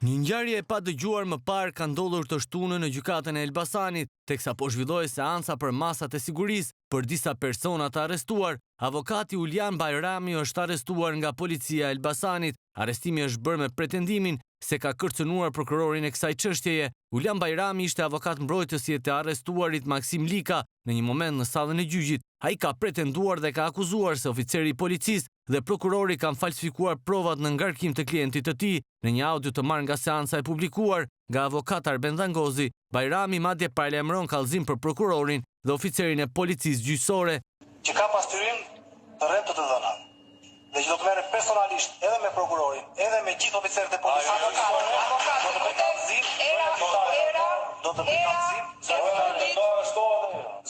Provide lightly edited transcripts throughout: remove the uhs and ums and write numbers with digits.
Një ngjarje e padëgjuar më parë ka ndodhur të shtunën në gjykatën e Elbasanit, teksa po zhvillohej seanca për masat e sigurisë për disa persona të arrestuar. Avokati Ulian Bajrami është arrestuar nga policia e Elbasanit. Arrestimi është bërë me pretendimin se ka kërcënuar prokurorin e kësaj çështjeje. Ulian Bajrami ishte avokat mbrojtës i të arrestuarit Maksim Lika. Në një moment në sallën e gjyqit, ai ka pretenduar dhe ka akuzuar se oficeri i policisë dhe prokurori kanë falsifikuar provat në ngarkim të klientit të tij. Në një audio të marrë nga seanca e publikuar nga avokat Arben Dangozi, Bajrami madje paralajmëron kallëzim për prokurorin dhe oficerin e policisë gjyqësore. Që ka pasqyrim të rremë të të dhënave dhe që do të merrem personalisht edhe me prokurorin, edhe me gjithë oficerët e policisë. Avokat, Do të bëj kallëzim, era, era, do të bëj era, kallëzim, e fundit,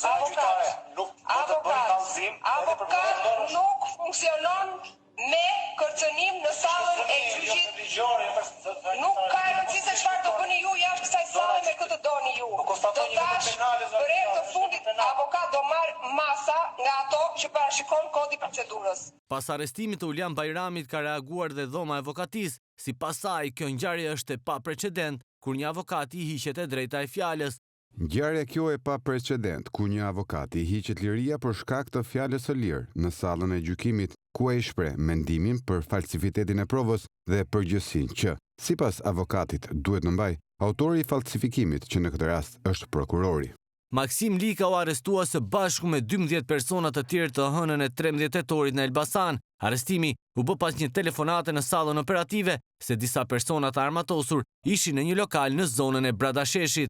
zonja gjyqtare, nuk do të bëj avokat, kallëzim edhe për avokat nuk funksionon me kërcënim në sallën e gjyqit. Nuk ka rëndësi se çfarë do bëni ju jashtë kësaj salle me këtë doni ju. Po konstatoj Do një vepër tash penale, zonja për herë të gjyqtare, fundit është vepër penale. avokat do marr masa nga ato që parashikon kodi procedurës. Pas arrestimit të Ulian Bajramit ka reaguar dhe dhoma e avokatisë. Sipas saj, kjo ngjarje është e paprecedent, kur një avokat i hiqet e drejta e fjalës. Ngjarja kjo e pa precedent, ku një avokat i hiqet liria për shkak të fjalës së lirë në sallën e gjykimit, ku ai shpreh mendimin për falsifitetin e provës dhe përgjegjësinë që, sipas avokatit, duhet të mbajë autori i falsifikimit që në këtë rast është prokurori. Maksim Lika u arrestua së bashku me 12 persona të tjerë të hënën e 13 tetorit në Elbasan. Arrestimi u bë pas një telefonate në sallën operative se disa persona të armatosur ishin në një lokal në zonën e Bradasheshit.